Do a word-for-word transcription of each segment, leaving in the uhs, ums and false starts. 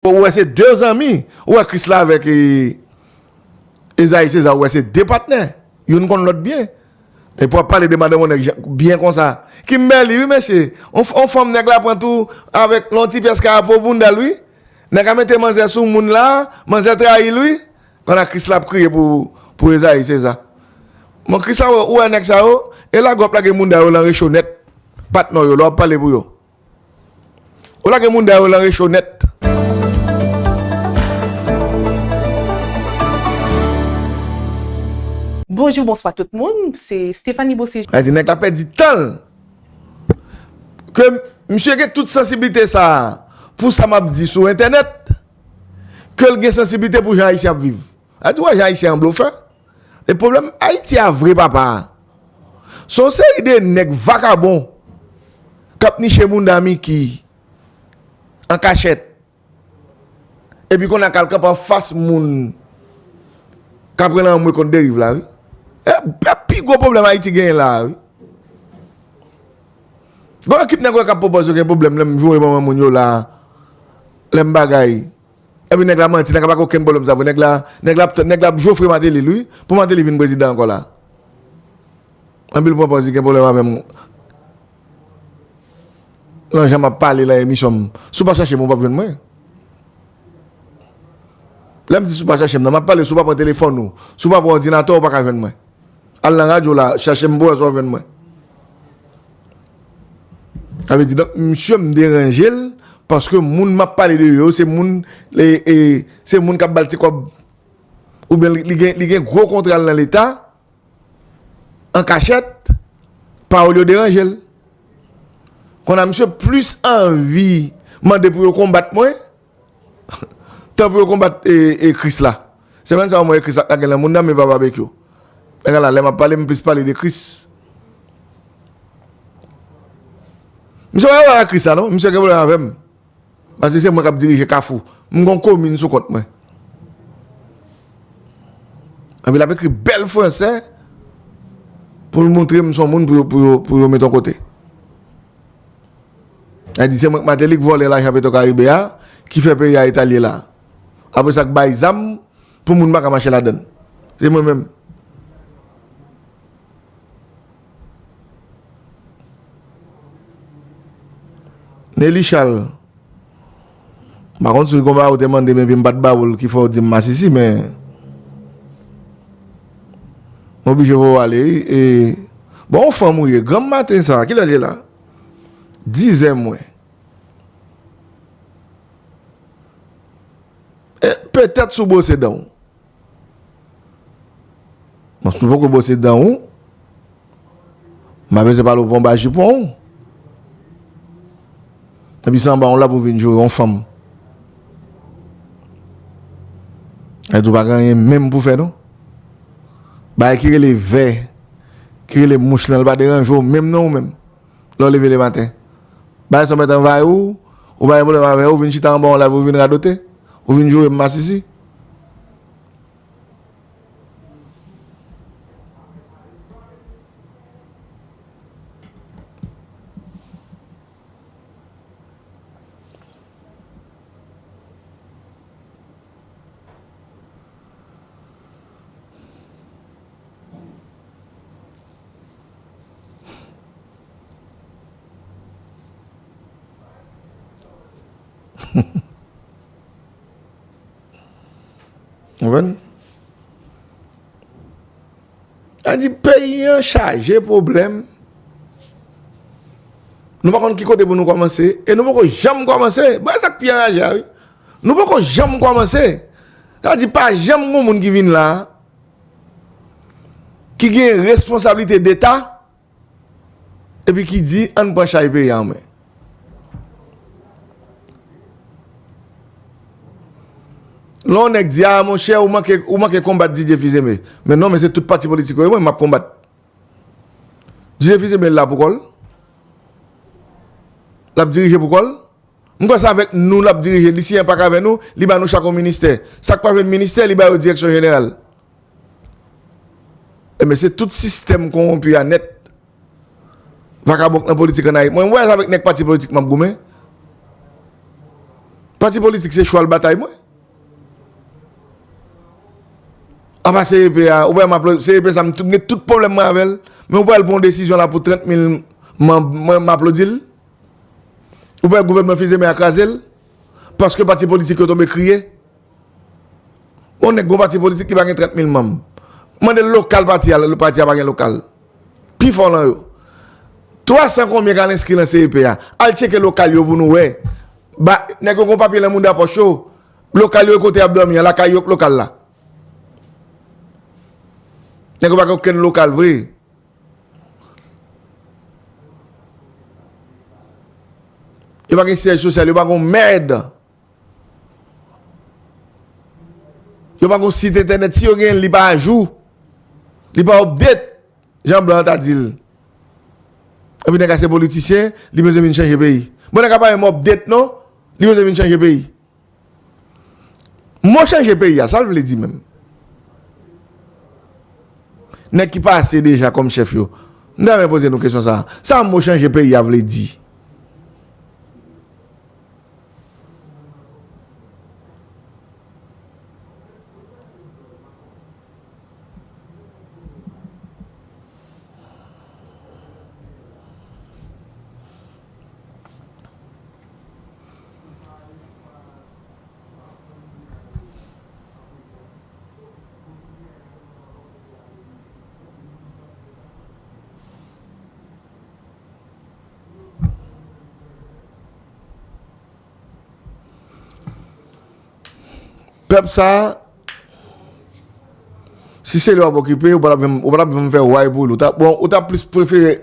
Ou wè se de zanmi, ou wè Krisla avèk e, Ezayi Seza, ou wè se de patnè. Youn konn lòt byen. Epi w ap pale de madanm yon nèg jan- byen konsa. Kimberly, wi, mesye. On, on fanm nèg la pran tou avèk yon ti pyès karapo bounda l, wi. Nèg la mete manzè sou moun la, manzè trayi l, wi. Kounye a Krisla ap kriye pou, pou Ezayi Seza. Bon, Krisla, ou wè nèg sa yo, e la gwòp lage moun da yo lan recho nèt. Patnè yo, lè w ap pale pou yo. Ou lage moun da yo lan recho nèt. Bonjou, bonswa tout moun, se Stephanie Bossé. Sa di nèg la pèdi tan l. Ke misye gen tout sansiblite sa a pou sa m ap di sou entènèt, ke l gen sansiblite pou jan Ayisyen ap viv. Sa di w wè jan Ayisyen an blofè. E pwoblèm Ayiti a vre papa a. Se yon seri de nèg vakabon k ap niche moun da Miki an kachèt. Epi kounye a k al kanpe anfas moun k ap rele anmwe kont deriv la, wi. E, e pi gwo pwoblèm Ayiti genyen la a, wi. Gon ekip nèg wè k ap pwopòze yo gen pwoblèm lè m joure manman moun yo la, lè m bagay. Epi nèg la manti, nèg la pa gen okenn pwoblèm sa vre. Nèg la, nèg la, nèg la ap jofre Martelly, wi, pou Martelly vin prezidan ankò la. Anpil pwopòze gen pwoblèm avè m. Nan jan m ap pale lan emisyon m. Si w pa chache m, ou p ap jwenn mwen. Lè m di si w pa chache m nan, m ap pale si w pa pran telefòn ou, si w pa pran òdinatè w, ou pa ka jwenn mwen. Al nan radyo la, chache m pou w wè si w ap jwenn mwen. Sa vle di, donk, misye m deranje l, paske moun m ap pale de yo, se moun, e, e, se moun k ap ba l ti kòb, oubyen li, li gen, li gen gwo kontra l nan Leta, an kachèt, pawòl yo deranje l. Kounye a misye plis anvi mande pou yo konbat mwen, tan pou yo konbat e, e Krisla. Semèn sa a, mwen e Krisla ap lage nan moun nan, men pa babekyou. Nèg la, lè m ap pale, m plis pale de Kris. Misye pa gen pwoblèm ak Krisla, non. Misye gen pwoblèm avè m. Paske se mwen k ap dirije Kafou. M gen yon komin sou kont mwen. Epi l ap ekri bèl fransè pou l montre m se yon moun pou yo, pou yo, pou yo met yon kote. Sa di se mwen k Martelly k vòlè lajan Petwokaribe a, ki fè peyi a eta l ye la. Apre sa k bay zam pou moun pa ka mache ladan l. Se mwen menm. Nelly Charles, m pa konn si l gon bagay ou te mande m epi m pa t ba ou l ki fè w di m masisi, men m oblije voye w ale wi. E, bon, yon fanm ou ye, granm maten sa, kilè l ye la? Dizè mwen. E, petèt si w bwose dan w. Bon, si w poko bwose dan w, m pa bezwen pale w pran ba jipon w. Epi se anba yon lap ou vin joure yon fanm. Sa di w pa gen anyen menm pou fè non. Bagay ki rele vè, ki rele mouch lan, li pa deranje w menm non ou menm. Lè w leve lematen. Bagay sa w mèt anvayi w, ou pa gen pwoblèm avè yo, ou vin chita anba yon lap ou vin radote, ou vin joure m masisi. Konprann? Sa di peyi an chaje pwoblèm. Nou pa konn ki kote pou nou kòmanse, e nou poko janm kòmanse. Bon, e sa k pi anraje a, wi. Nou poko janm kòmanse. Sa di pa janm gon moun ki vin la, ki gen responsablite deta, epi ki di, ann pran chay peyi a an men. Lè yon nèg di, a, monchè, ou manke, ou manke konbat Didier Fils-Aimé. Men non, men se tout pati politik yo, e mwen, m ap konbat. Didier Fils-Aimé la pou kò l. L ap dirije pou kò l. M kwè se avèk nou l ap dirije. Li siyen pak avè nou, li ba nou chak yon ministè. Sa k pa jwenn ministè, li ba yo direksyon jeneral. Enben, se tout sistèm kowonpi a nèt. Vakabon k nan politik ann Ayiti. Mwen, m vwayaj avèk nèg pati politik m ap goumen. Pati politik se chwal batay mwen. Apa C E P a, ou wè m ap, C E P sa, m tout, gen tout pwoblèm mwen avè l, men ou pral pran yon desizyon la pou trant mil manm, mwen m aplodi l. Ou pral gouvènman fize men a kraze l, paske pati politik yo tonbe kriye. Yon nèg gon pati politik, li pa gen trant mil manm. Mande l lokal pati a, pati a pa gen lokal. Pi fò lan yo. Twa san konbyen k al enskri lan C E P a? Al tcheke lokal yo pou nou wè. Ba, nèg yo gon papye lan mouda pòch yo. Lokal yo e kote y ap dòmi an, lakay yo k lokal la. Nèg yo pa gen okenn lokal vre. Yo pa gen syèj sosyal, yo pa gon mèd. Yo pa gon sit entènèt. Si yo genyen l, li pa ajou. Li pa update. Jan blan an ta di l. Epi nèg la se politisyen, li bezwen vin chanje peyi. Bon, nèg la pa menm update non, li bezwen vin chanje peyi. Mo chanje peyi a, sa l vle di menm? Nèg ki pase deja kòm chèf yo. M ta renmen poze nou kesyon sa a. Sa mo chanje peyi a vle di? Pèp sa a, si se li w ap okipe, ou pa t ap janm, ou pa t ap janm fè way pou li. Ou ta, bon, ou ta plis prefere,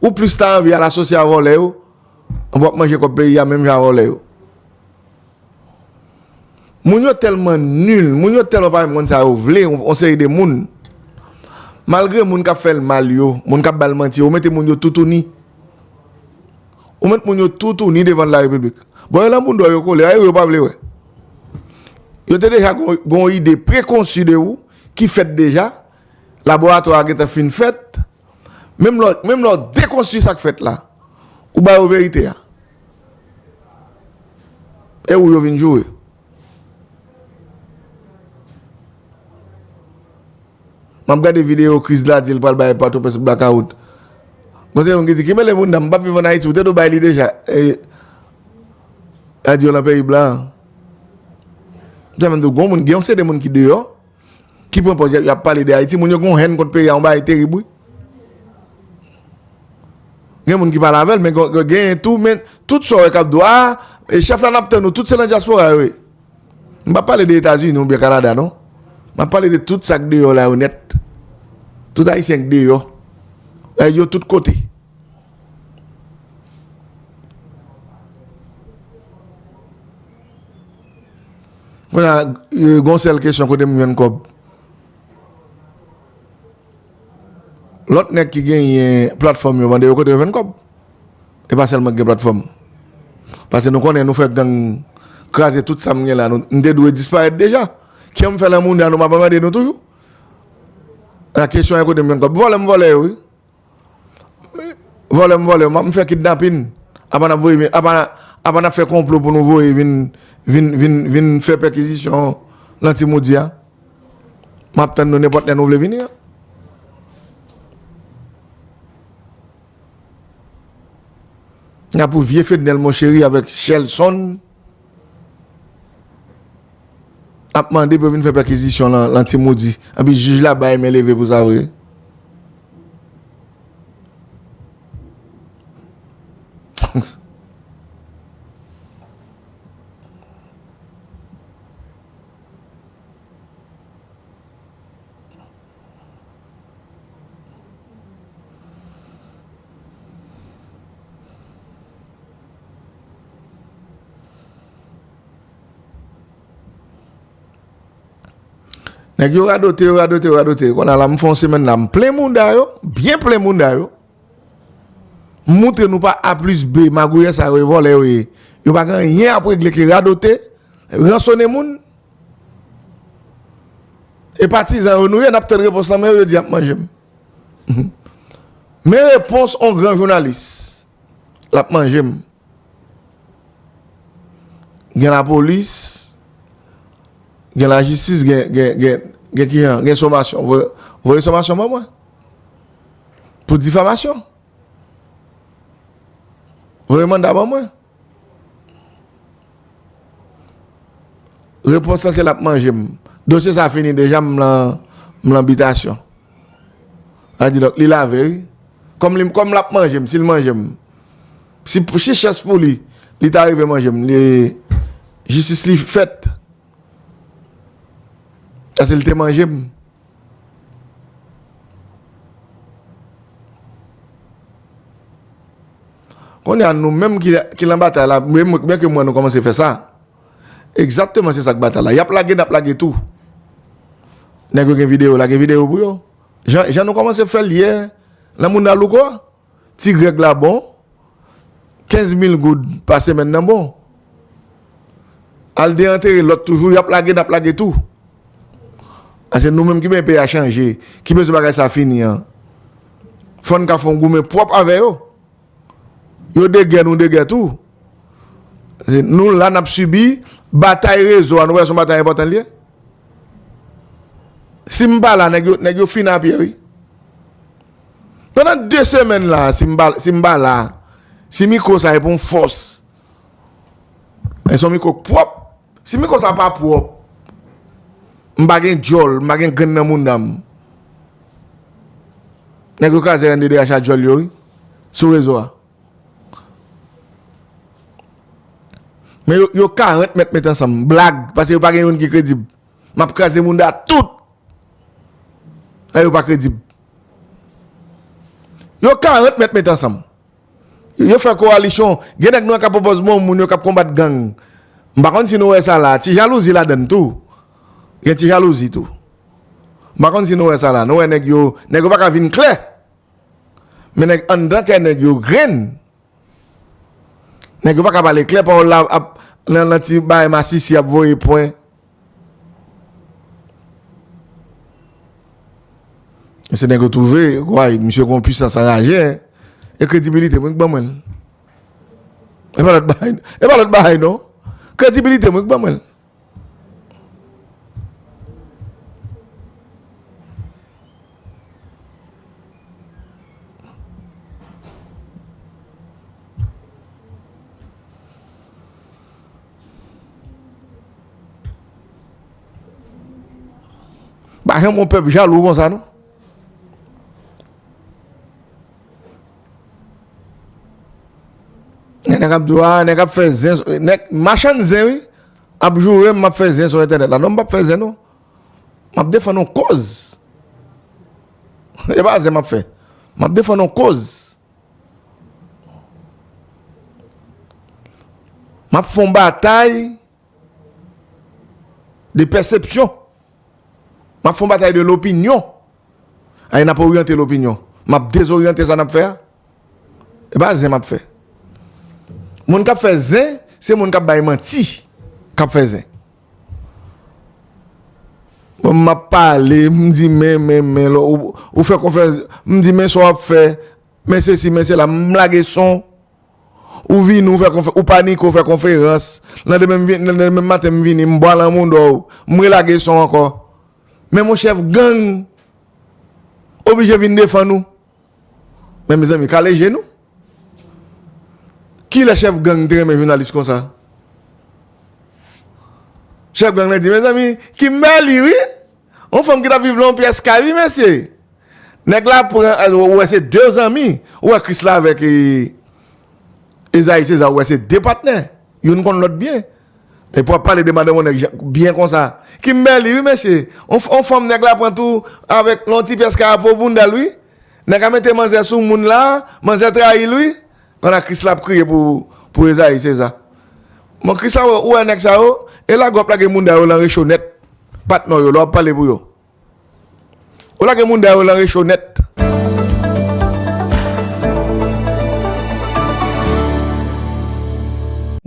ou plis ta anvi al asosye a vòlè yo, w ap manje kòb peyi a menm jan a vòlè yo. Moun yo tèlman nil, moun yo tèlman pa menm konn sa yo vle, yon, yon seri de moun. Malgre moun k ap fè l mal yo, moun k ap ba l manti yo, ou mete moun yo toutouni. Ou met moun yo toutouni devan la repiblik. Bon, yo lan bounda yo kole, a yo, yo pa vle wè. Yo te deja gon, gon ide prekonsi de ou ki fèt deja, laboratwa a gentan fin fèt. Menm lè, menm lè w dekonstwi sa k fèt la, ou ba yo verite a. E ou yo vin joure. M ap gade videyo Chris la di l pral bay Pòtoprens blakawout. Gon seri moun ki di, "Ki mele moun nan, m p ap viv ann Ayiti, ou te dwe bay li deja." E, a di yo lan peyi blan an. Sa vle di, gon moun, gen yon seri de moun ki deyò, ki pran pòz y ap pale de Ayiti, moun yo gon hèn kont peyi a, yon bagay terib, wi. Gen moun ki pale avè l, men gen, gen tou, men tout sa w wè k ap di w, a, e chèf la n ap tann ou, tout se nan dyaspora yo ye. M p ap pale de Etazini oubyen Kanada, non. M ap pale de tout sa k deyò la yo nèt. Tout Ayisyen k deyò. E yo tout kote. Kounye a, e, gon sèl kesyon, kote m jwenn kòb? Lòt nèg ki genyen platfòm yo, mande yo kote yo jwenn kòb. E pa sèlman ki gen platfòm. Paske nou konnen nou fè gang kraze tout sa m gen la. Nou, m te dwe disparèt deja. Kè m fè lan moun la, nou pa mande nou toujou. A kesyon an kote m jwenn kòb. Vòlè m vòlè yo, wi. Vòlè m vòlè yo. M ap, m fè kidnapin. Apa n ap voye vin, apa, apa n ap fè konplo pou nou voye vin, vin, vin, vin fè pèkizisyon lan Ti Moudi a. M ap tann nou nenpòt lè nou vle vini an. N a pou vye Fednel Monchery avèk Shelson ap mande pou yo vin fè pèkizisyon lan, lan Ti Moudi. Epi jij la bay men leve pou sa vre. Nèg yo radote, yo radote, yo radote. Kounye a la, m fè yon semèn la, m plen mouda yo, byen plen mouda yo. M moutre nou pa A plis B, magouyè sa yo, e vòlè yo ye. Yo pa gen anyen ap regle ke radote, ransonnen moun. E patizan yo nou ye, n ap tann repons lan, men yo, yo di y ap manje m. Men repons on gran jounalis, l ap manje m. Gen lapolis, gen lajistis, gen, gen, gen, gen kijan, gen somasyon. Voye, voye somasyon ban mwen. Pou difamasyon. Voye manda ban mwen. Repons lan se l ap manje m. Dosye sa fini deja, m lan, m lan bitasyon. Sa di donk, li lave, wi. Kòm li, kòm l ap manje m, si l manje m, si, si chans pou li, li ta rive manje m, li, jistis li fèt. Paske l te manje m. Kounye a, nou menm ki, ki lan batay la, byen, byen ke mwen nou kòmanse fè sa. Egzakteman, se sa k batay la. Y ap lage, n ap lage tou. Nèg yo gen videyo, lage videyo pou yo. Jan, jan nou kòmanse fè l yè, nan moun nan louko a. Ti Grèg la bon, kenz mil goud pa semèn nan bon. Al deantere lòt toujou, y ap lage, n ap lage tou. Paske nou menm ki bezwen peyi a chanje, ki bezwen bagay sa fini an. Fò n ka fè yon goumen pwòp avè yo. Yo de gè, nou de gè tou. Se nou la n ap sibi batay rezo a, nou wè se yon batay enpòtan l ye. Si m pa la, nèg yo, nèg yo fin a pye, wi. Pandan de semèn la, si m pa, si m pa la, si mikwo sa e pou yon fòs, e se yon mikwo k pwòp. Si mikwo sa pa pwòp, m pa gen djòl, m pa gen grenn nan mouda m. Nèg yo kraze R N D D H ak djòl yo, wi, sou rezo a. Men yo, yo karant mèt met ansanm. Blag, paske yo pa gen youn ki kredib. M ap kraze mouda tout. Sa yo pa kredib. Yo karant mèt met ansanm. Yo fè kowalisyon. Gen nèg nou an k ap pwopoze bon moun yo k ap konbat gang. M pa konn si nou wè sa la. Ti jalouzi ladann tou. Gen ti jalouzi tou. M pa konn si nou wè sa la. Nou wè nèg yo, nèg yo pa ka vin klè. Men nèg anndan kè nèg yo grenn. Nèg yo pa ka pale klè, pawòl la ap nan, nan ti bagay masisi ap voye pwen. Se nèg yo twouve, kwè, misye gon pwisans anraje, e kredibilite mwen k ban mwen l. E pa lòt bagay, e pa lòt bagay non. Kredibilite mwen k ban mwen l. Pa janm yon pèp jalou konsa non. Nèg ap di w, a, nèg ap fè zen, nèg machann zen, wi, ap joure m, m ap fè zen sou entènèt la. Non, m p ap fè zen, non. M ap defann yon koz. E pa zen m ap fè. M ap defann yon koz. M ap fè yon batay de pèsepsyon. M ap fè yon batay de lopinyon. Ay, n ap oryante lopinyon. M ap dezoryante sa n ap fè a. E pa zen m ap fè. Moun k ap fè zen, se moun k ap bay manti k ap fè zen. Bon, m ap pale, m di men, men, men, lò, ou, ou fè konferans, m di men sa w ap fè, men sesi, men sela, m lage son. Ou vini, ou fè konfe-, ou panike, ou fè konferans. Landemen m vin, landemen maten m vini, m bwale an moudò w, m relage son ankò. Men mon chèf gang oblije vin defann ou. Men mezanmi, kale je nou. Kilè chèf gang te renmen jounalis konsa? Chèf gang lan di, mezanmi, Kimberly, wi. Yon fanm ki t ap viv nan yon pyès kay, wi, mesye. Nèg la pran, ou wè se de zanmi. Ou wè Krisla avèk, e, Ezayi Seza, ou wè se de patnè. Youn konn lòt byen. Epi w ap pale de madanm yon nèg jan, byen konsa. Kimberly, wi, mesye. On, on fanm nèg la pran tou avèk yon ti pyès kay a po bounda l, wi. Nèg la mete manzè sou moun la, manzè trayi l, wi. Kounye a Krisla ap kriye pou, pou Ezayi Seza. Bon, Krisla, ou wè nèg sa yo, e lage w ap lage moun da yo lan recho nèt. Patnè w yo, lè w ap pale pou yo. Ou lage moun da yo lan recho nèt.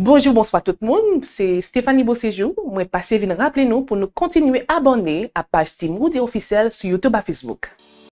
Bonjou, bonswa tout moun. Se Stephanie Beauséjour. Mwen pase vin raple nou pou nou kontinye abòne a paj Team Roody Officiel sou YouTube ak Facebook.